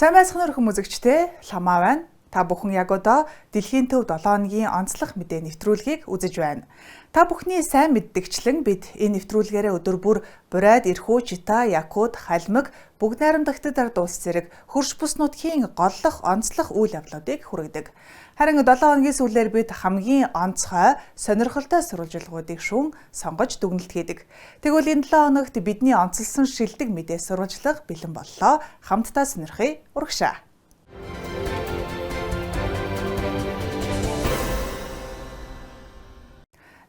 Сайн байцгаана уу хүмүүс үзэгчдээ. Ламаа байна. Та бүхэн яг одоо дэлхийн төв 7 хоногийн онцлог мэдээ нэвтрүүлгийг үзэж байна. Та бүхний сайн мэддэгчлэн бид энэ нэвтрүүлгээрээ өдөр бүр Бурайд, Ирхүү, Чита, Якут, Халмиг, Бүгд найрамдагтад ард улс зэрэг хөрш бус нутгийн голлох онцлог үйл явдлуудыг хүргэдэг. Харин 7 хоногийн сүүлээр бид хамгийн онцгой, сонирхолтой сурвалжлагуудыг шүүн сонгож дүгнэлт хийдэг. Тэгвэл энэ 7 хоногт бидний онцлсон шилдэг мэдээ сурвалжлага бэлэн боллоо. Хамтдаа сонирхъя. Урагшаа.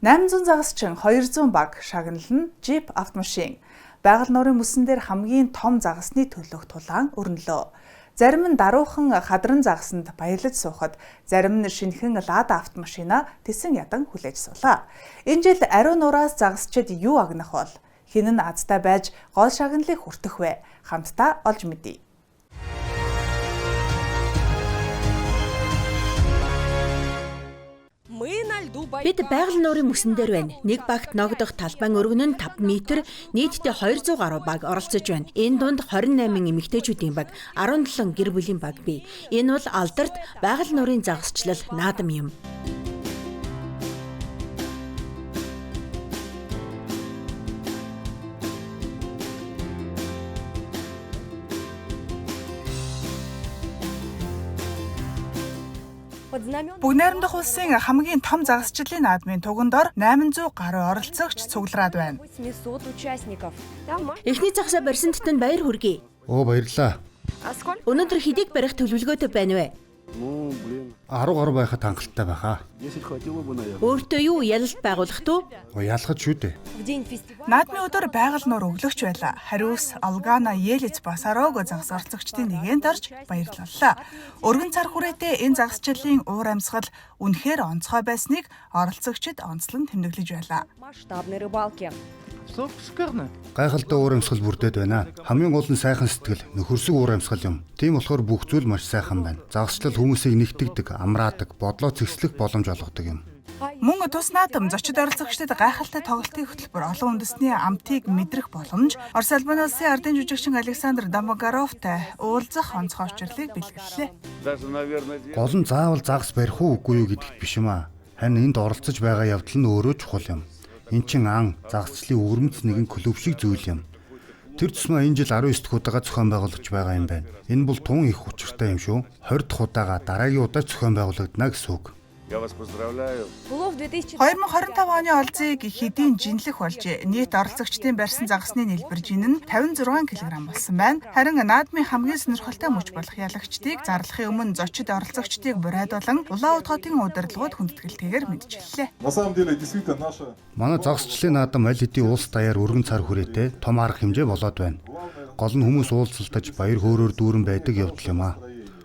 800 загасчин 200 баг шагнал нь джип автомашин. Байгаль нуурын мөсөн дээр хамгийн том загасны төлөөх тулаан өрнөлөө. Зарим нь даруухан хадран загасанд баярлаж суухад, зарим нь шинэхэн Лада автомашина тэсэн ядан хүлээж суулаа. Энэ жил ариун нуураас загасчид юу агнах бол? Хэн нь азтай байж гол шагналыг хүртэх вэ? Хамтдаа олж мэдье. Бид байгаль нуурын мөсөн дээр байна. Нэг багт ногдох талбайн өргөн нь 5 м, нийтдээ 200 гаруй баг оролцож байна. Энэ дунд 28 эмэгтэйчүүдийн баг, 17 гэр бүлийн баг бий. Энэ бол алдарт байгаль нуурын загасчлал наадам юм. Бүгд найрамдах улсын хамгийн том загасчлалын наадмын туган дор 800 гаруй оролцогч цуглараад байна. Эхний загасаа барьсан танд баяр хүргэе. Оо, баярлалаа. Өнөөдөр хэдийг барих төлөвлөгөөтэй байна вэ? 10 гаруй байхад хангалттай байхаа. Өөртөө юу ялалт байгуулах туу? Ялахад шүү дээ. Наадмын өдөр байгаль нуур өглөгч байлаа. Хариус Алгана Елец Басарог загас оролцогчдын нэгэнд орж баярлалаа. Өргөн цар хүрээтэй энэ загасчлалын уур амьсгал үнэхээр онцгой байсныг оролцогчид онцлон тэмдэглэж байлаа. Гайхалтай уур амьсгал бүрдээд байна. Хамгийн гол нь сайхан сэтгэл, нөхөрсөг уур амьсгал юм. Тийм болохоор бүх зүйл маш сайхан байна. Загасчлал хүмүүсийг нэгтгэдэг, амраадаг, бодлоо зэгслэх боломж олгодог юм. Мөн тус наадам зочид оролцогчдод гайхалтай тоглолтын хөтөлбөр, олон үндэсний амтыг мэдрэх боломж, Орос Албаны улсын ардын жүжигчин Александр Домогаровтай уулзах онцгой учирлыг бэлгэллээ. Гол нь заавал загас барих уу үгүй юу гэдэгт биш юм аа. Харин энд оролцож байгаа явдал нь өөрөө чухал юм. Эн чин ан загасчлалын өвөрмөц нэгэн клуб шиг зүйл юм. Тэр тусмаа энэ жил 19 дахь удаага зохион байгуулагдж байгаа юм байна. Энэ бол тун их учиртай юм шүү. 20 дахь удаага дараагийн удаа зохион байгуулагдана гэсэн үг. Я вас поздравляю. 2025 оны олзыг хэдийн жинлэх болж нийт оролцогчдын барьсан загасны нийлбэр жин нь 56 кг болсон байна. Харин наадмын хамгийн сонирхолтой мөч болох ялагчдыг зарлахын өмнө зочид оролцогчдыг Бурайд болон Улаанбаатар хотын удирдлагууд хүндэтгэлтэйгээр мэдчиллээ. На самом деле, действительно, наша Манай загасчлалын наадам аль хэдийн улс даяар өргөн цар хүрээтэй том арга хэмжээ болоод байна. Гол нь хүмүүс уулзалтаж баяр хөөрөөр дүүрэн байдаг явдал юм аа.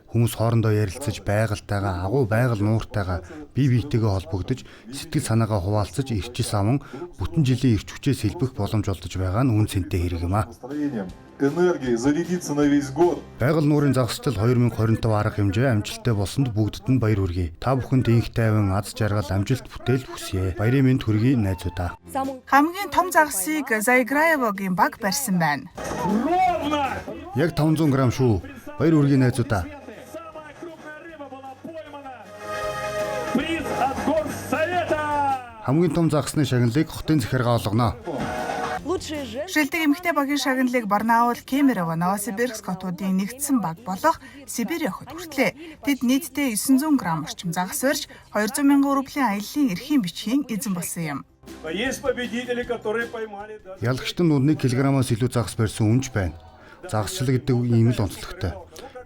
Хүмүүс хоорондоо ярилцаж байгальтайгаа, агуу байгаль нууртайгаа бие биетэйгээ холбогдож, сэтгэл санаагаа хуваалцаж, эрчис аван бүтэн жилийн эрч хүчээ сэлбэх боломж олдож байгаа нь үн цэнтэй хэрэг юм аа. настроением, энергией зарядиться на весь год. Байгаль нуурын загасчлал 2025 арга хэмжээ амжилттай болсонд бүгдэд нь баяр хүргэе. Та бүхэнд инх тайван, аз жаргал, амжилт бүтээл хүсье. Баярын мэнд хүргэе найзуудаа. Хамгийн том загасыг Заиграевогийн баг барьсан байна. Яг 500 г шүү. Баяр хүргэе найзуудаа. Самая крупная рыба была поймана. Приз от горсовета! Хамгийн том загасны шагналыг хотын захиргаа олгоно. Шилдэг эмэгтэй багийн шагналыг Барнаул, Кемерово, Новосибирск хотуудын нэгдсэн баг болох Сибирь охид хүртлээ. Тэд нийтдээ 900 г орчим загас барьж 200 мянган рублийн аяллаа эрхийн бичгийн эзэн болсон юм. Есть победители, которые поймали даже Ялагчид нь 1 кг-аас илүү загас барьсан үнж байна. Загасчлал гэдэг ийм л онцлогтой.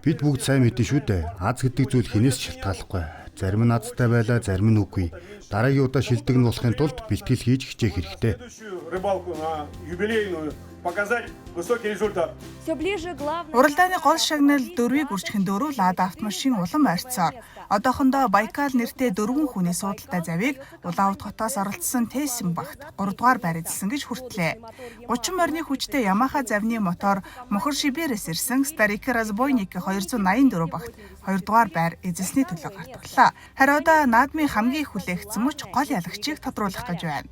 Бид бүгд сайн мэднэ шүү дээ. Аз гэдэг зүйл хинээс ч шалтгааллахгүй. Зарим нь азтай байлаа, зарим нь үгүй. Дараагийн удаа шилдэг нь болохын тулд бэлтгэл хийж хичээх хэрэгтэй. следующую рыбалку на юбилейную показать высокий результат. Уралдааны гол шагнал дөрвийг үржихэн дөрөв Лада автомашин улам ойрцоор. Одоохондоо Байкал нэртэй дөрвөн хүний суудалтай завийг Улаанбаатар хотоос оролцсон Тэсэн багт 3 дугаар байр эзэлсэн гэж хүртлээ. 30 морины хүчтэй Ямаха завны мотор Мохор Шиберээс ирсэн Старик Разбойник 284 багт 2 дугаар байр эзэлсний төлөө гартгалаа. Харин одоо наадмын хамгийн их хүлээгдсэн мөч гол ялагчийг тодруулах гэж байна.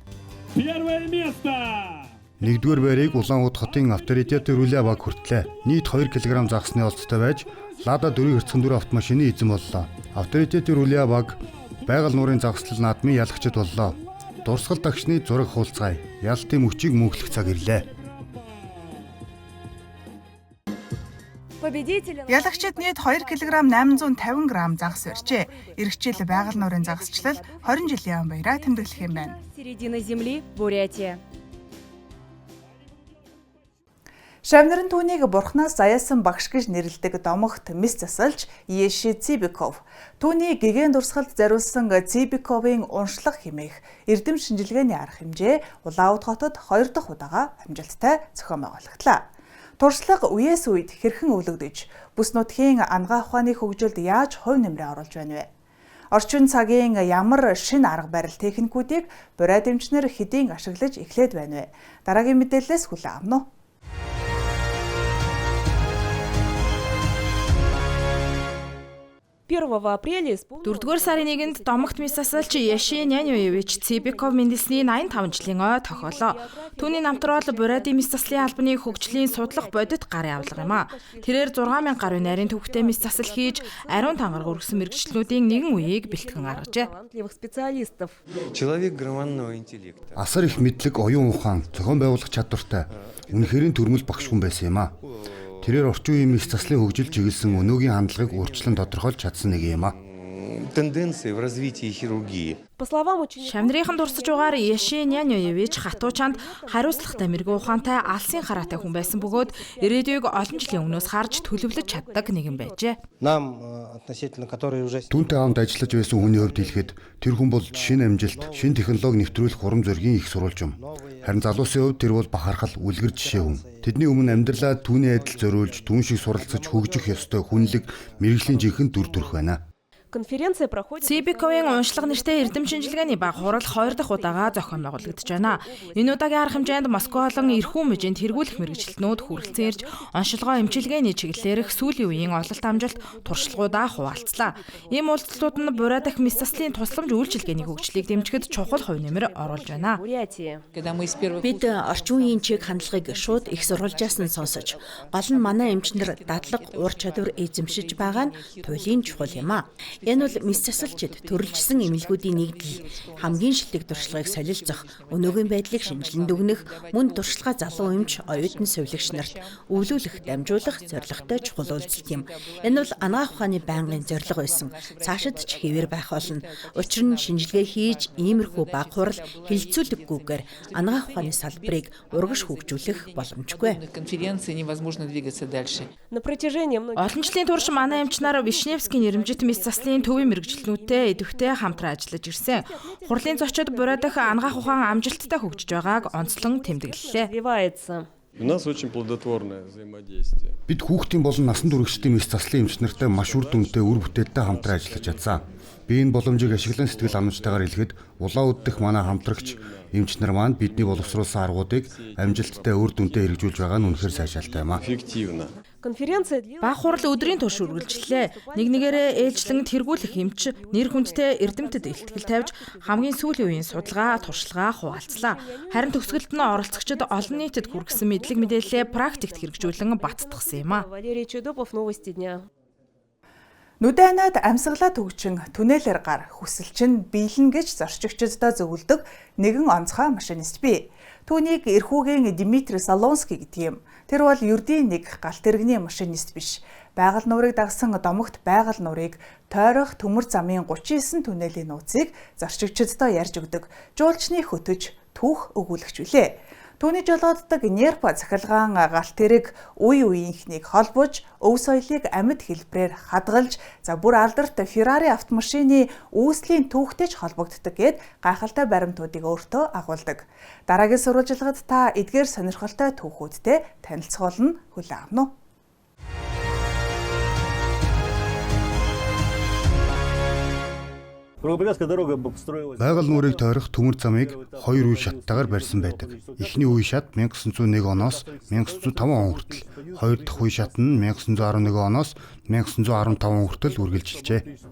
Первое место! Нэгдүгээр байрыг Улаанбаатар хотын авторитет руля баг хүртлээ. Нийт 2 кг загасны олдтой байж Лада 4.4 автомашины эзэн боллоо. Авторитет Рулия баг байгаль нуурын загасчлал наадмын ялагчид боллоо. Дурсгал дагшны зураг хуулцгаая. Ялалтын мөчийг мөнхлөх цаг ирлээ. Ялагчид нийт 2 кг 850 г загас барьжээ. Ирэх жил байгаль нуурын загасчлал 20 жилийн баяраа тэмдэглэх юм байна. Середина земли, Бурятия. Шавнарын түүнийг бурхнаас заяасан багш гэж нэрлэдэг домогт мэс засалж Еши Цибиков. Түүний гэгээн дурсгалд зориулсан Цибиковын уншлага хэмээх эрдэм шинжилгээний арга хэмжээ Улаанбаатар хотод 2 дахь удаага амжилттай зохион байгуулагдлаа. Туршлага үеэс үед хэрхэн өвлөгдөж, бүс нутгийн анагаах ухааны хөгжилд яаж хувь нэмрээ оруулж байна вэ? Орчин цагийн ямар шинэ арга барил техникүүдийг бурайд эмчнэр хэдийн ашиглаж эхлээд байна вэ? Дараагийн мэдээллээс хүлээн авна уу? 4-р сарын 1-нд домогт мэс засалч Яши Нянюевич Цибиков мэндэлсний 85 жилийн ой тохиолоо. Түүний намтар бол Бурайдын мэс заслын албаны хөгжлийн судлах бодит гарын авлага юм а. Тэрээр 6000 гаруй нарийн төвхтэй мэс засал хийж ариун тангараг өргөсөн мэргэжлүүдийн нэгэн үеийг бэлтгэн гаргажээ. Асар их мэдлэг, оюун ухаан, зохион байгуулах чадвартай үнэхэрийн төрмөл багш хүн байсан юм а. Тэрээр орчин үеийн мэс заслын хөгжил чиглэсэн өнөөгийн хандлагыг урьдчилан тодорхойлж чадсан нэг юм а. Тенденции в развитии хирургии. Шавнырийнхан дурсаж угаар Яши Нянюевич хатуу чанд хариуцлагатай мэрэгэн ухаантай алсын хараатай хүн байсан бөгөөд ирээдүйг олон жилийн өмнөөс харж төлөвлөж чаддаг нэгэн байжээ. Түүнтэй хамт ажиллаж байсан хүний хувьд хэлэхэд тэр хүн бол шинэ амжилт, шинэ технологи нэвтрүүлэх урам зоригийн их сурвалж юм. Харин залуусын хувьд тэр бол бахархал, үлгэр жишээ хүн. Тэдний өмнө амьдралаа түүний адил зориулж, түүн шиг суралцаж хөгжих ёстой хүнлэг мэргэжлийн жинхэнэ дүр төрх байна. Цибиковын уншлага нэртэй эрдэм шинжилгээний баг хурал 2 дахь удаага зохион байгуулагдаж байна. Энэ удаагийн арга хэмжээнд Москва болон Эрхүү мужинд тэргүүлэх мэргэжилтнүүд хүрэлцэн ирж оншилгоо эмчилгээний чиглэлээрх сүүлийн үеийн ололт амжилт туршлагуудаа хуваалцлаа. Ийм уулзалтууд нь Бурай дахь мэс заслын тусламж үйлчилгээний хөгжлийг дэмжихэд чухал хувь нэмэр оруулж байна. Бид орчин үеийн чиг хандлагыг шууд их сурвалжаас нь сонсож, гол нь манай эмчнэр дадлаг ур чадвар эзэмшиж байгаа нь туйлын чухал юм а. Энэ бол мэс засалчид төрөлжсөн эмнэлгүүдийн нэгдэл хамгийн шилдэг туршлагыг солилцох, өнөөгийн байдлыг шинжилэн дүгнэх, мөн туршлага залуу эмч, оюутан сувилагч нарт өвлүүлэх, дамжуулах зорилготой чухал үйлдэл юм. Энэ бол анагаах ухааны байнгын зорилго байсан. Цаашид ч хэвээр байх болно. Учир нь шинжилгээ хийж иймэрхүү баг хурал хилцүүлэггүйгээр анагаах ухааны салбарыг урагш хөгжүүлэх боломжгүй. Олон жилийн турш манай эмч нар Вишневскийн нэрэмжит мэс заслын төвийн мэргэжилтнүүдтэй идэвхтэй хамтран ажиллаж ирсэн. Хурлын зочид Бурай дахь анагаах ухаан амжилттай хөгжиж байгааг онцлон тэмдэглэлээ. У нас очень плодотворное взаимодействие. Бид хүүхдийн болон насан туршидын мэс заслын эмч нартай маш үр дүнтэй, үр бүтээлтэй хамтран ажиллаж чадсан. Би энэ боломжийг ашиглан сэтгэл ханамжтайгаар хэлэхэд Улаан дэх манай хамтрагч эмч нар маань бидний боловсруулсан аргуудыг амжилттай үр дүнтэй хэрэгжүүлж байгаа нь үнэхээр сайшаалтай юм а. Эффективно. Баг хурал өдрийн турш үргэлжлэлээ. Нэг нэгээрээ ээлжлэн тэргүүлэх эмч нэр хүндтэй эрдэмтэд илтгэл тавьж хамгийн сүүлийн үеийн судалгаа, туршлагаа хуваалцлаа. Харин төгсгөлд нь оролцогчид олон нийтэд хүргэсэн мэдлэг мэдээллээ практикт хэрэгжүүлэн баттгасан юм а. Валерий Чудопов, новости дня. Нүдэ анаад амьсгалаа түгжин түнэлэр гар хүсэл чинь биелнэ гэж зорчигчдод зөвлөдөг нэгэн онцгой машинист бий. Түүнийг эрхүүгийн Дмитрий Солонский гэдэг юм. Тэр бол ердийн нэг галт тэрэгний машинист биш. Байгаль нуурыг дагсан домогт байгаль нуурыг тойрох төмөр замын 39 түнэлийн нууцыг зорчигчдод ярьж өгдөг. Жуулчны хөтөж түүх өгүүлэгч билээ. Түүний жолооддог нерпа цахилгаан галт тэрэг үе үеийнхнийг холбож, өв соёлыг амьд хэлбэрээр хадгалж, за бүр алдарт Ferrari автомашины үүслийн түүхтэй ч холбогддог гээд гайхалтай баримтуудыг өөртөө агуулдаг. Дараагийн сурвалжлагад та эдгээр сонирхолтой түүхүүдтэй танилцуулна, хүлээн авна уу? Байгаль нуурыг тойрох төмөр замыг хоёр үе шаттайгаар барьсан байдаг. Эхний үе шат 1901 оноос 1905 он хүртэл, хоёр дахь үе шат нь 1911 оноос 1915 он хүртэл үргэлжилжээ.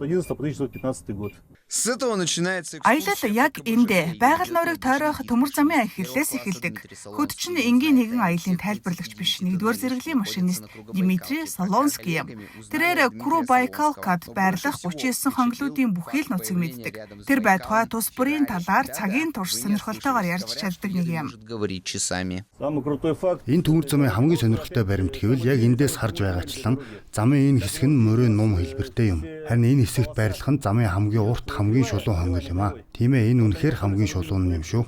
С этого начинается Аялал яг энд байгаль нуурыг тойрох төмөр замын эхлэлээс эхэлдэг. Хөд чинь энгийн нэгэн аялын тайлбарлагч биш. Нэгдүгээр зэрэглэлийн машинист Дмитрий Солонский юм. Тэрээр Куру-Байкалкад байрлах 39 хонглуудын бүхий л нууцыг мэддэг. Тэр байтугай тус бүрийн талаар цагийн турш сонирхолтойгоор ярьж чаддаг нэг юм. Говорить часами. Энэ төмөр замын хамгийн сонирхолтой баримт гэвэл яг эндээс харж байгаачлан замын энэ хэсэг нь морин нум хэлбэртэй юм. Харин энэ хэсэгт байрлах нь замын хамгийн урт, хамгийн шулуун хонгил юм аа. Тийм ээ, энэ үнэхээр хамгийн шулуун юм шүү.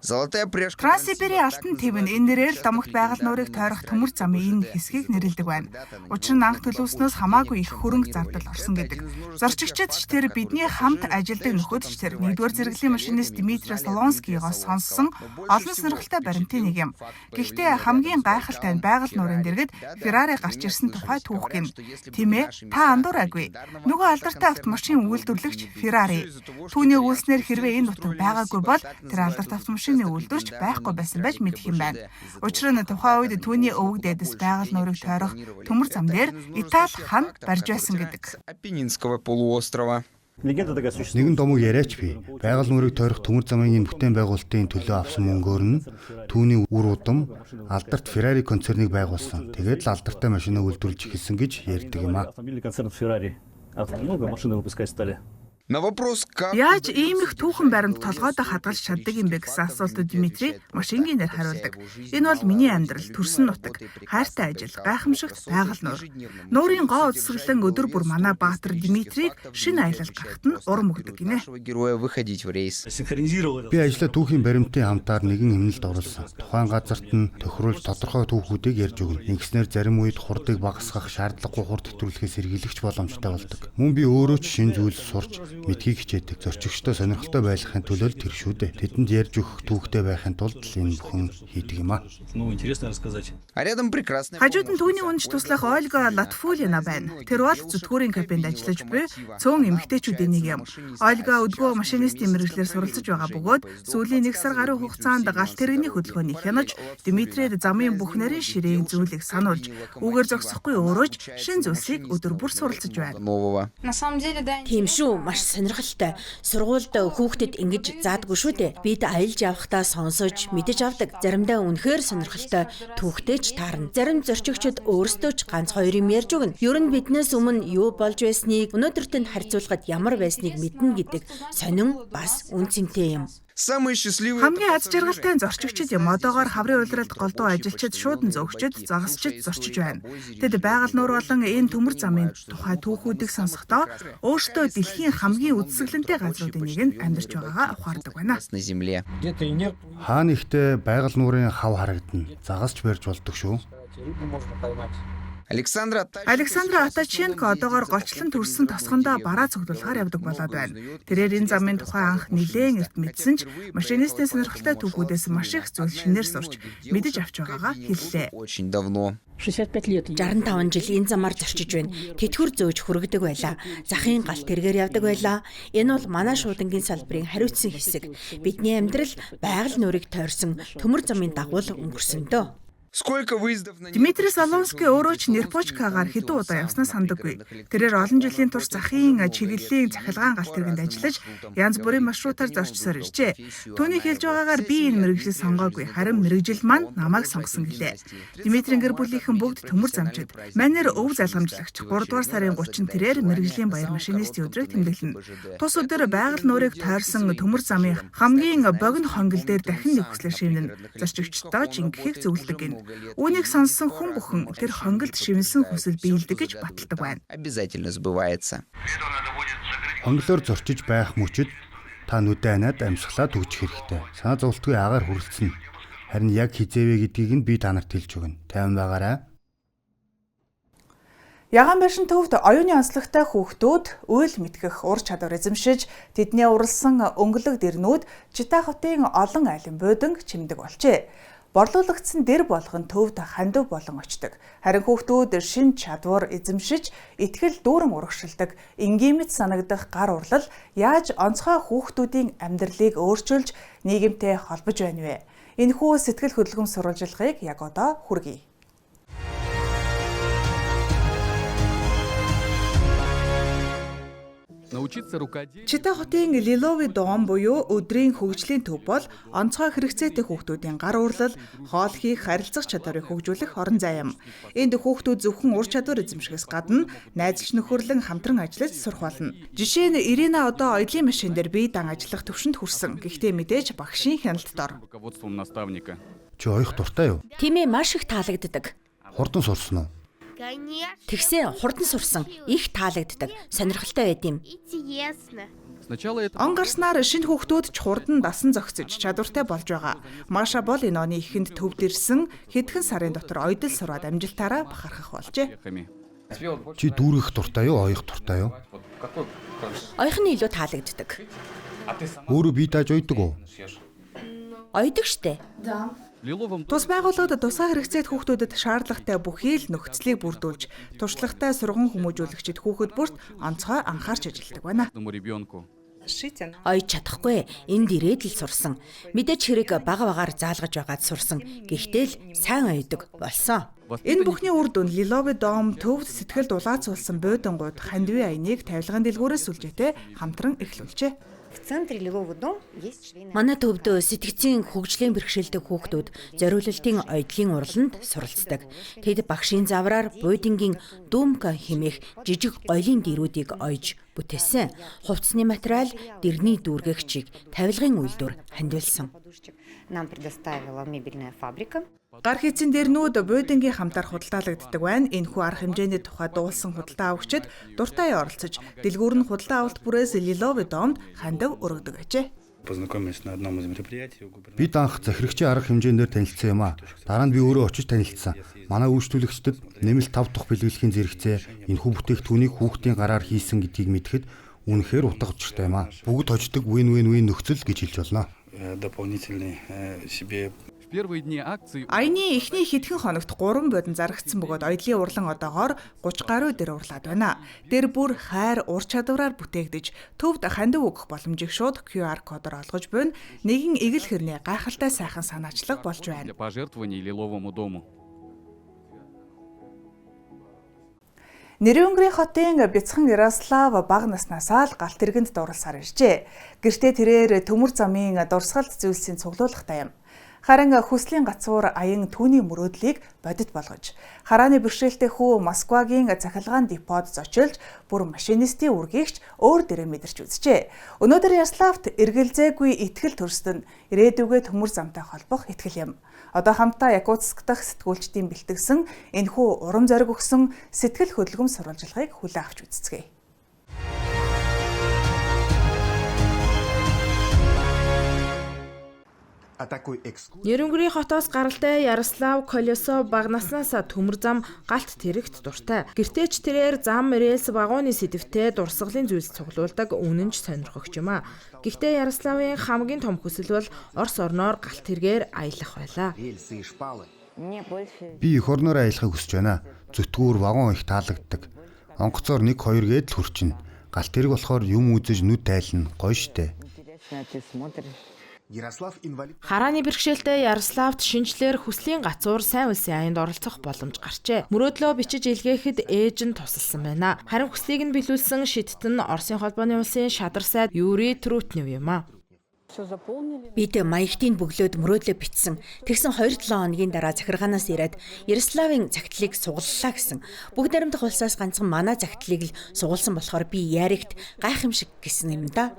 Золотая пряжка. Транссибирийн алтан төв нь энэ нэрээр л домогт байгаль нуурыг тойрох төмөр замын энэ хэсгийг нэрлэдэг байна. Учир нь анх төлөвлөснөөс хамаагүй их хөрөнгө зардал орсон гэдэг. Зорчигчид ч тэр, бидний хамт ажилладаг нөхөд ч тэр, нэгдүгээр зэрэглэлийн машинист Дмитрий Солонскийгоос сонссон олон сонирхолтой баримтын нэг юм. Гэхдээ хамгийн гайхалтай нь байгаль нуурын дэргэд Феррари гарч ирсэн тухай түүх гэнэ. Тийм ээ, та андуураагүй. Нөгөө алдартай автомашин үйлдвэрлэгч Феррари. Түүний үйлснээр хэрвээ энэ нутаг байгаагүй бол тэр алдарт автомашины үйлдвэрч байхгүй байсан байж мэдэх юм байна. Учир нь тухайн үед түүний өвөг дээдэс байгаль нуурыг тойрох төмөр зам дээр Итали хан барьж байсан гэдэг. Апеннинского полуострова. Нэгэн домог яриач би. Байгаль нуурыг тойрох төмөр замын энэ бүтээн байгуулалтын төлөө авсан мөнгөөр нь түүний үр удам алдарт Феррари концерныг байгуулсан. Тэгээд л алдартай машинаа үйлдвэрлэж эхэлсэн гэж ярьдаг юм аа. На вопрос, как Яаж ийм их түүхэн баримт толгойдоо хадгалж чаддаг юм бэ гэсэн асуултад Дмитрий маш энгийнээр хариулдаг. Энэ бол миний амьдрал, төрсөн нутаг, хайртай ажил, гайхамшигт байгаль нуур. Нуурын гоо үзэсгэлэн өдөр бүр манай баатар Дмитрийг шинэ аялал гарахад нь урам өгдөг гинэ. нашего героя выходить в рейс. Би ажлаа түүхийн баримтын хамтаар нэгэн хэмнэлд оруулсан. Тухайн газарт нь тохируулж тодорхой түүхүүдийг ярьж өгнө. Ингэснээр зарим үед хурдыг багасгах шаардлагагүй хурд хэтрүүлэхээс сэргийлэх ч боломжтой болдог. Мөн би өөрөө ч шинэ зүйл сурч мэдхийг хичээдэг. Зорчигчтой сонирхолтой байхын төлөө л тэр шүү дээ. Тэдэнд ярьж өгөх түүхтэй байхын тулд л энэ бүхэн хийдэг юм аа. А рядом прекрасная Хажууд нь түүний үнэж туслах Ольга Латфулина байна. Тэр бол зүтгүүрийн кабинд ажиллаж буй цөөн эмэгтэйчүүдийн нэг юм. Ольга өдгөө машинистийн мэргэжлээр суралцаж байгаа бөгөөд сүүлийн 1 сар гаруй хугацаанд галт тэрэгний хөдөлгөөнийг хянаж, Дмитрийд замын бүх нарийн ширээн зүйлийг сануулж, үүгээр зогсохгүй өөрөө ч шинэ зүйлсийг өдөр бүр суралцаж байна. нового. На самом деле, да. Тийм шүү, маш сонирхолтой. Сургуульд хүүхдэд ингэж заадаггүй шүү дээ. Бид аялж явахдаа сонсож, мэдэж авдаг. Заримдаа үнэхээр сонирхолтой түүхтэй ч таарна. Зарим зорчигчид өөрсдөө ч ганц хоёр юм ярьж өгнө. Ер нь биднээс өмнө юу болж байсныг, өнөөдөрт нь харьцуулахад ямар байсныг мэднэ гэдэг сонин бас үнэ цэнтэй юм. Самые счастливые Хамгийн аз жаргалтай нь зорчигчид юм. Одоогоор хаврын улиралд голдуу ажилчид, шуудан зөөгчид, загасчид зорчиж байна. Тэд байгаль нуур болон энэ төмөр замын тухай түүхүүдийг сонсохдоо өөрсдөө дэлхийн хамгийн үзэсгэлэнтэй газруудын нэг нь амьдарч байгаагаа ухаардаг байна. на земле. Хаа нэгтээ байгаль нуурын хав харагдана. Загасч барьж болдог шүү. Александра Александра Атаченко одоогоор голчлон төрсөн тосгондоо бараа цуглуулахаар явдаг болоод байна. Тэрээр энэ замын тухай анх нэлээн эрт мэдсэн ч машинистын сонирхолтой түүхүүдээс маш их зүйл шинээр сурч мэдэж авч байгаагаа хэллээ. очень давно. 65 жил энэ замаар зорчиж байна. Тэтгэвэр зөөж хүргэдэг байлаа. Захын галт тэргээр явдаг байлаа. Энэ бол манай шуудангийн салбарын хариуцсан хэсэг. Бидний амьдрал байгаль нуурыг тойрсон төмөр замын дагуу л өнгөрсөн дөө. Сколько выездов на Дмитрий Солонский өөрөө ч Нерпочкагаар хэдэн удаа явснаа сандаггүй. Тэрээр олон жилийн турш захын чиглэлийн цахилгаан галт тэргэнд ажиллаж янз бүрийн маршрутаар зорчсоор иржээ. Түүний хэлж байгаагаар би энэ мэргэжлийг сонгоогүй, харин мэргэжил маань намайг сонгосон гэлээ. Дмитрийн гэр бүлийнхэн бүгд төмөр замчид. Манер өв залгамжлагч 3 дугаар сарын 30 тэрээр мэргэжлийн баяр машинистийн өдрийг тэмдэглэнэ. Тус өдөр байгаль нуурыг тойрсон төмөр замын хамгийн богино хонгил дээр дахин нэг хүслээр шивнэн. Зорчигчдоо ч ингэхийг зөвлөдөг гэнэ. Үүнийг сонссон хүн бүхэн тэр хонгилд шивнэсэн хүсэл биелдэг гэж баталдаг байна. обязательно сбывается. Хонглоор зорчиж байх мөчид та нүдэ аниад амьсгалаа түгжих хэрэгтэй. Санаа зовлтгүй агаар хүрэлцэнэ. Харин яг хизээвэ гэдгийг нь би та нарт хэлж өгнө. Тайван байгаарай. Ягаан байшин төвд оюуны онцлогтой хүүхдүүд үйл мэтгэх ур чадвар эзэмшиж, тэдний уралсан өнгөлөг дэрнүүд Чита хотын олон айлын буудан чимдэг болжээ. Борлуулагдсан дэр болгон төвд хандив болон очдог. Харин хүүхдүүд шин чадвар эзэмшиж, итгэл дүүрэн урагшилдаг, энгийн мэт санагдах гар урлал яаж онцгой хүүхдүүдийн амьдралыг өөрчилж, нийгэмтэй холбож байна вэ? Энэхүү сэтгэл хөдлөм сурвалжлагыг яг одоо хүргэе. Научиться рукоделию. Чита хотын Лиловый дом буюу өдрийн хөгжлийн төв бол онцгой хэрэгцээтэй хүүхдүүдийн гар уурлал, хоол хийх, харилцах чадварыг хөгжүүлэх орон зай юм. Энд хүүхдүүд зөвхөн ур чадвар эзэмшихээс гадна найзалж нөхөрлөн хамтран ажиллаж сурах болно. Жишээ нь Ирина одоо оёлын машин дээр бие даан ажиллах түвшинд хүрсэн. Гэхдээ мэдээж багшийн хяналт дор. Руководством наставника. Чи оёх дуртай юу? Тийм ээ, маш их таалагддаг. Хурдан сурсан уу? Тэгсэн хурдан сурсан, их таалагддаг, сонирхолтой байд юм. Сначала это Он гарснаар шинэ хүүхдүүд ч хурдан дасан зохицож чадвартай болж байгаа. Маша бол энэ оны эхэнд төвд ирсэн хэдхэн сарын дотор оёдол сураад амжилтаараа бахархах болжээ. успехами. Чи дүүргэх дуртай юу? Оёх дуртай юу? Оёх нь илүү таалагддаг. Өөрөө бие дааж уйдаг уу? Ойдог штэ. Лиловом Тус байгууллагад тусгай хэрэгцээт хүүхдүүдэд шаардлагатай бүхий л нөхцөлийг бүрдүүлж, туршлагатай сурган хүмүүжүүлэгчид хүүхэд бүрт онцгой анхаарч ажилладаг байна. каждому ребенку. Ойж чадахгүй. Энд ирээд л сурсан. Мэдээж хэрэг бага багаар заалгаж байгаад сурсан. Гэхдээ л сайн ойдог болсон. Энэ бүхний үр дүн Лиловый дом төвд сэтгэл дулаацуулсан буудан хандви аяныг тавилгын дэлгүүрээс сүлжээтэй хамтран эхлүүлжээ. В центре Лиловый дом есть швейная Манай төвд сэтгцийн хөгжлийн бэрхшээлтэй хүүхдүүд зориулалтын ойдлын урланд суралцдаг. Тэд багшийн завраар буудангийн Думка хэмээх жижиг гойлын дэрүүдийг ойж бүтээсэн. Хувцсны материал, дэрний дүүргэгчийг тавилгын үйлдвэр хандивлсан. подушечек нам предоставила мебельная фабрика. Гар хийцэн дэрнүүд буудангийн хамтаар худалдаалагддаг байна. Энэхүү арга хэмжээний тухай дуулсан худалдан авагчид дуртай оролцож, дэлгүүр нь худалдан авалт бүрээс Лиловый домд хандив өргөдөг ажээ. Познакомились на одном из мероприятий у губернатора. Бид анх захирагчийн арга хэмжээнээр танилцсан юм аа. Дараа нь би өөрөө очиж танилцсан. Манай үйлчлүүлэгчдэд нэмэлт 5 дахь бэлэглэхийн зэрэгцээ энэхүү бүтээгдэхүүнийг хүүхдийн гараар хийсэн гэдгийг мэдэхэд үнэхээр утга учиртай юм аа. Бүгд хождог win-win-win нөхцөл гэж хэлж болно. Дополнительный себе В первые дни акции Аяны эхний хэдхэн хоногт 3 бодон зарагдсан бөгөөд оёдлын урлан одоогоор 30 гаруй дэр урлаад байна. Дэр бүр хайр, ур чадвараар бүтээгдэж, төвд хандив өгөх боломжийг шууд QR кодоор олгож буйна. Нэгэн эгэл хэрний гайхалтай сайхан санаачлаг болж байна. для пожертвований Лиловому дому. Нэрвэнгрийн хотын Бяцхан Ярослав бага наснаасаа л галт тэргэнд дурласаар иржээ. Гэртээ тэрээр төмөр замын дурсгалт зүйлсийн цуглуулгатай юм. Харин хүслийн гацуур аян түүний мөрөөдлийг бодит болгож, харааны бэрхшээлтэй хүү Москвагийн цахилгаан депод зочилж, бүр машинистийн үргийгч өөр дээрээ мэдэрч үзжээ. Өнөөдөр Ярославт эргэлзээгүй итгэл төрсөн ирээдүгөө төмөр замтай холбох итгэл юм. Одоо хамтдаа Якутск дахь сэтгүүлчдийн бэлтгэсэн энэхүү урам зориг өгсөн сэтгэл хөдөлгөм сурвалжлагыг хүлээн авч үзцгээе. Нэрвэнгрийн хотоос гаралтай Ярослав Колесов бага наснаасаа төмөр зам галт тэрэгт дуртай. Гэртээ ч тэрээр зам, рельс, вагоны сэдэвтэй дурсгалын зүйлс цуглуулдаг үнэн ч сонирхогч юм а. Гэхдээ Ярославын хамгийн том хүсэл бол Орос орноор галт тэргээр аялах байлаа. Би эх орноор аялахыг хүсэж байна. Зүтгүүр вагон их таалагддаг. Онгоцоор 1 2 гээд л хүрчинэ. Галт тэрэг болохоор юм үзэж нүд тайлна. Гоё штэ. Харааны бэрхшээлтэй Ярославт шинжлэр хүслийн гацуур сайн улсын аянд оролцох боломж гарчээ. Мөрөөдлөө бичиж илгээхэд ээж нь тусалсан байна. Харин хүслийг нь биелүүлсэн шидт нь Оросын холбооны улсын шадар сайд Юрий Трутнев юм а. Бид маягтыг бөглөөд мөрөөдлөө бичсэн. Тэгсэн 2-7 хоногийн дараа захиргаанаас ирээд Ярославын цагтлыг сугаллаа гэсэн. Бүгд найрамдах улсаас ганцхан манай цагтлыг л сугалсан болохоор би Яригт гайхамшиг гэсэн юм да.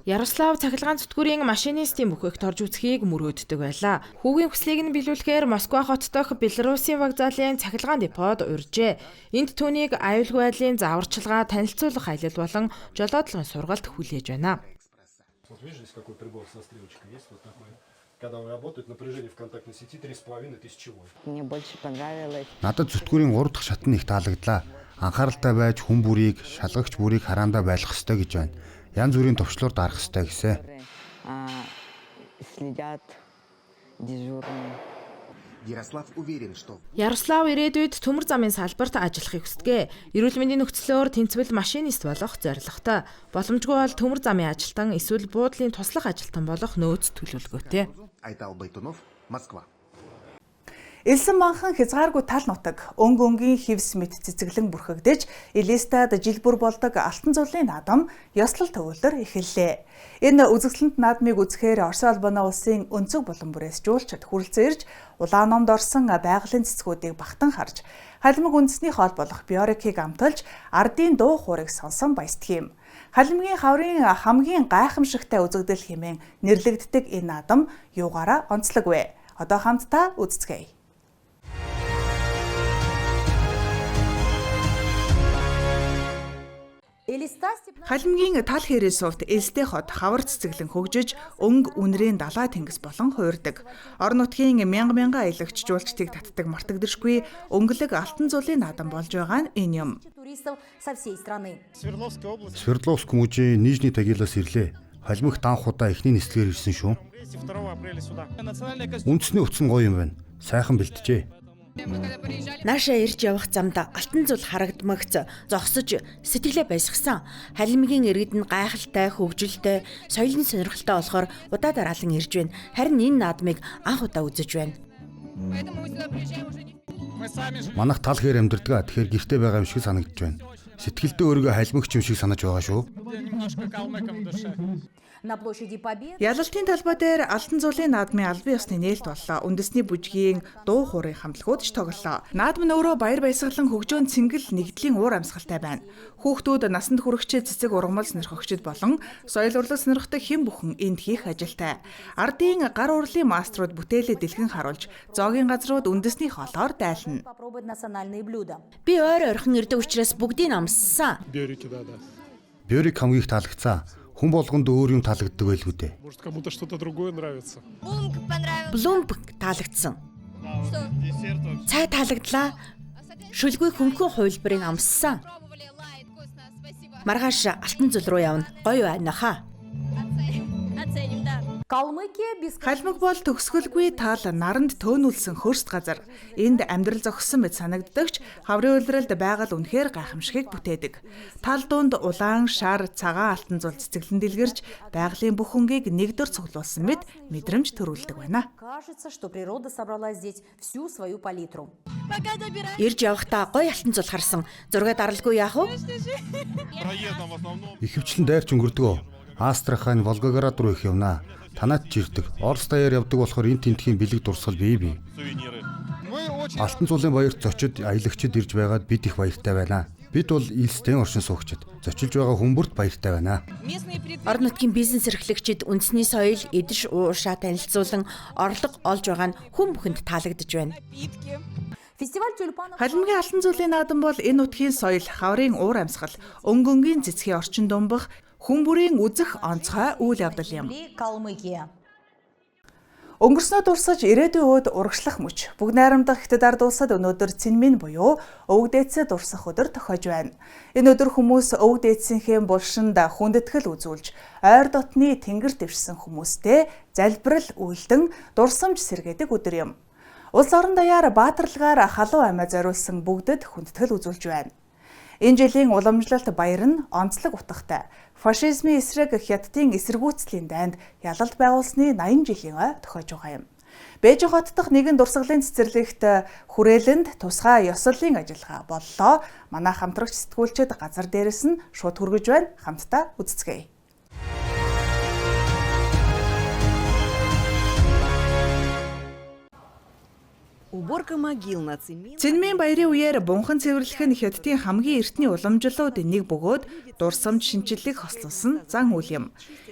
Ярослав цахилгаан зүтгүүрийн машинистийн бүхээгт орж үзхийг мөрөөддөг байлаа. Хүүгийн хүслийг нь биелүүлэхээр Москва хот дахь Белоруссийн вокзалын цахилгаан депод урьжээ. Энд түүнийг аюулгүй байдлын зааварчилгаа, танилцуулах аялал болон жолоодлогын сургалт хүлээж байна. Вот видишь, здесь какой прибор со стрелочкой есть, вот такой. Когда он работает, напряжение в контактной сети 3,5 тысячи вольт. Мне больше понравилось. Надад зүтгүүрийн 3 дахь шат нь их таалагдлаа. Анхааралтай байж хүн бүрийг, шалгагч бүрийг хараандаа байлгах ёстой гэж байна. Янз бүрийн товчлуур дарах ёстой гэсэн. Следят дежурные. Ярослав ирээдүйд төмөр замын салбарт ажиллахыг хүсдэг. Эрүүл мэндийн нөхцлөөр тэнцвэл машинист болох зорилготой. Боломжгүй бол төмөр замын ажилтан эсвэл буудлын туслах ажилтан болох нөөц төлөвлөгөөтэй. Айтал Байтунов, Москва. Элсэн манхан хязгааргүй тал нутаг өнгө өнгийн хевс мэт цэцэглэн бүрхэгдэж Элистад жил бүр болдог Алтан зулын наадам ёслол төвлөр эхэллээ. Энэ үзэсгэлэнт наадмыг үзэхээр Оросын холбооны улсын өнцөг булан бүрээс жуулчид хүрэлцэн ирж улаан номд орсон байгалийн цэцгүүдийг багтан харж халимаг үндэсний хоол болох биорикийг амталж ардын дуу хуурыг сонсон баясдаг юм. Халимгийн хаврын хамгийн гайхамшигтай үзэгдэл хэмээн нэрлэгддэг энэ наадам юугаараа онцлог вэ? Одоо хамтдаа үзцгээе. Халимгийн тал хэрээ сувт Элстэй хот хавар цэцэглэн хөгжиж өнгө үнрийн далай тэнгис болон хуурдаг. Орон нутгийн мянга мянган аялагч жуулчдыг татдаг мартагдашгүй өнгөлөг Алтан зулын наадам болж байгаа нь энэ юм. Свердловск мужийн Нижний Тагилаас ирлээ. Халимагт анх удаа эхний нислэгээр ирсэн шүү. Үндэсний утас нь гоё юм байна. Сайхан бэлджээ. Наашаа ирж явах замд Алтан зул харагдмагц зогсож сэтгэлээ баясгасан. Халимгийн иргэд нь гайхалтай, хөгжилтэй, соёлын сонирхолтой болохоор удаа дараалан ирж байна. Харин энэ наадмыг анх удаа үзэж байна. Манайх тал хээр амьдардаг. Тэгэхээр гэрте байгаа юм шиг санагдаж байна. Сэтгэлдээ өөрийгөө халимагч юм шиг санаж байгаа шүү. Ялалтын талбай дээр Алтан зулын наадмын албан ёсны нээлт боллоо. Үндэсний бүжгийн дуу хуурын хамтлагууд ч тоглолоо. Наадам нь өөрөө баяр баясгалан хөгжөөн цэнгэл нэгдлийн уур амьсгалтай байна. Хүүхдүүд насанд хүрэгчид цэцэг ургамал сонирхогчид болон соёл урлаг сонирхдаг хэн бүхэн энд хийх ажилтай. Ардын гар урлын маструуд бүтээлээ дэлгэн харуулж, зоогийн газрууд үндэсний хоолоор дайлна. Би ойр ойрхон ирдэг учраас бүгдийг амссан. Биорик хамгийн их таалагдсан. Хүн болгонд өөр юм таалагддаг байлгүй дээ. Может, кому-то что-то другое нравится. Блумб таалагдсан. Цай таалагдлаа. Шүлгүй хөнгөн хувилбарыг амссан. Маргааш Алтан зул руу явна. Гоё байна хаа. Халимаг бол төгсгөлгүй тал наранд төөнүүлсэн хөрст газар. Энд амьдрал зогссон мэт санагддагч хаврын улиралд байгаль үнэхээр гайхамшигыг бүтээдэг. Тал дунд улаан, шар, цагаан алтан зул цэцэглэн дэлгэрч байгалийн бүх өнгийг нэг дөр цуглуулсан мэт мэдрэмж төрүүлдэг байна. Ирж явахдаа гоё алтан зул харсан. Зургаа даралгүй яах вэ? Ихэвчлэн дайрч өнгөрдөг. Астрахань, Волгоград руу их явна. Танаад ч ирдэг. Орос даяар явдаг болохоор энэ тентхийн бэлэг дурсгал бий бий. Алтан зулын баярт зочид, аялагчид ирж байгаад бид их баяртай байна. Бид бол Элстэй оршин суугчид. Зочилж байгаа хүн бүрт баяртай байна. Орон нутгийн бизнес эрхлэгчид үндэсний соёл, идэж уушаа танилцуулан орлого олж байгаа нь хүн бүхэнд таалагдж байна. Халимгийн Алтан зулын наадам бол энэ нутгийн соёл, хаврын уур амьсгал, өнгө өнгийн цэцгийн орчин думбах, хүн бүрийн үзэх онцгой үйл явдал юм. Өнгөрснөө дурсаж ирээдүйн өөд урагшлах мөч. Бүгд найрамдах Хятад ард улсад өнөөдөр Цинмин буюу өвөг дээдсээ дурсах өдөр тохиож байна. Энэ өдөр хүмүүс өвөг дээдсийнхээ булшинд хүндэтгэл үзүүлж, ойр дотны тэнгэр дэвшсэн хүмүүстэй залбирал үйлдэн дурсамж сэргээдэг өдөр юм. Улс орон даяар баатарлагаар халуун амиа зориулсан бүгдэд хүндэтгэл үзүүлж байна. Энэ жилийн уламжлалт баяр нь онцлог утгатай. Фашизмын эсрэг Хятадын эсэргүүцлийн дайнд ялалт байгуулсны 80 жилийн ой тохиож байгаа юм. Бээжин хот дахь нэгэн дурсгалын цэцэрлэгт хүрээлэнд тусгай ёслолын ажиллагаа боллоо. Манай хамтрагч сэтгүүлчид газар дээрээс нь шууд хүргэж байна. Хамтдаа үзцгээе. Цинмин баярын үеэр бунхан цэвэрлэх нь Хятадын хамгийн эртний уламжлалууд нэг бөгөөд дурсамж шинэчлэлийг хослуулсан зан үйл юм.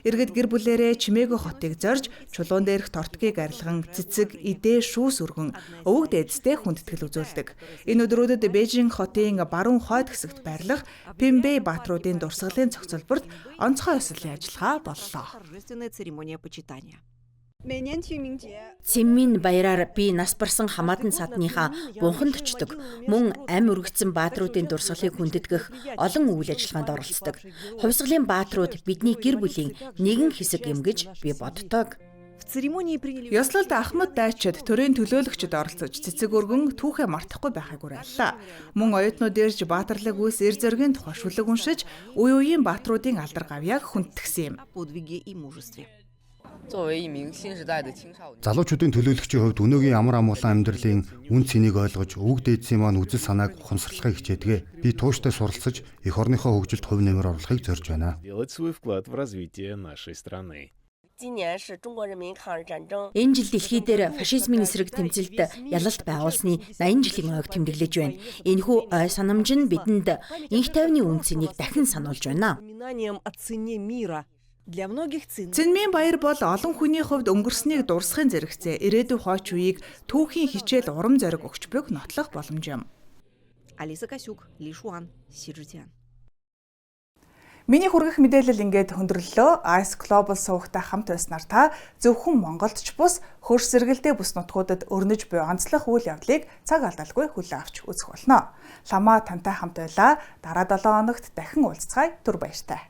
Иргэд гэр бүлээрээ чимээгүй хотыг зорж чулуун дээрх тортгийг арилган цэцэг, идээ, шүүс өргөн өвөг дээдстэй хүндэтгэл үзүүлдэг. Энэ өдрүүдэд Бээжин хотын баруун хойд хэсэгт байрлах Пимбэй баатруудын дурсгалын цогцолборт онцгой ёслолын ажиллагаа боллоо. Цинмин баяраар би нас барсан хамаатан садныхаа бунханд очдог. Мөн ам өргөцсөн баатруудын дурсгалыг хүндэтгэх олон үйл ажиллагаанд оролцдог. Хувьсгалын баатрууд бидний гэр бүлийн нэгэн хэсэг юм гэж би боддог. Ёслолд Ахмад дайчид төрийн төлөөлөгчд оролцож цэцэг өргөн түүхээ мартахгүй байхыг уриаллаа. Мөн оюутнууд ирж баатарлаг үйлс эр зоригийн тухай шүлэг уншиж үе үеийн баатруудын алдар гавьяаг хүндэтгсэн юм. Залуучуудын төлөөлөгчийн хувьд өнөөгийн амар амгалан амьдралын үнэ цэнийг ойлгож, өвөг дээдсийн маань үзэл санааг ухамсарлахыг хичээдэг. Би тууштай суралцаж, эх орныхоо хөгжилд хувь нэмэр оруулахыг зорж байна. Делать свой вклад в развитие нашей страны. Энэ жил дэлхий дээр фашизмын эсрэг тэмцэлд ялалт байгуулсны 80 жилийн ойг тэмдэглэж байна. Энэхүү ой санамж нь бидэнд энх тайвны үнэ цэнийг дахин сануулж байна. Цэнмийн баяр бол олон хүний хувьд өнгөрснийг дурсахын зэрэгцээ ирээдүйн хойч үеийг түүхийн хичээл урам зориг өгч буйг нотлох боломж юм. Алиса Касюк, Ли Шуан, Сижитян. Миний хүргэх мэдээлэл ингээд хөндөрлөө. Ice Global сувагтай хамт байснаар та зөвхөн Монголд ч бус хөрс сэргэлдээ бүс нутгуудад өрнөж буй онцлог үйл явдлыг цаг алдалгүй хүлээн авч үзэх болно. Ламаа тантай хамт байлаа. Дараа 7 хоногт дахин уулзцгаая. Түр баяртай.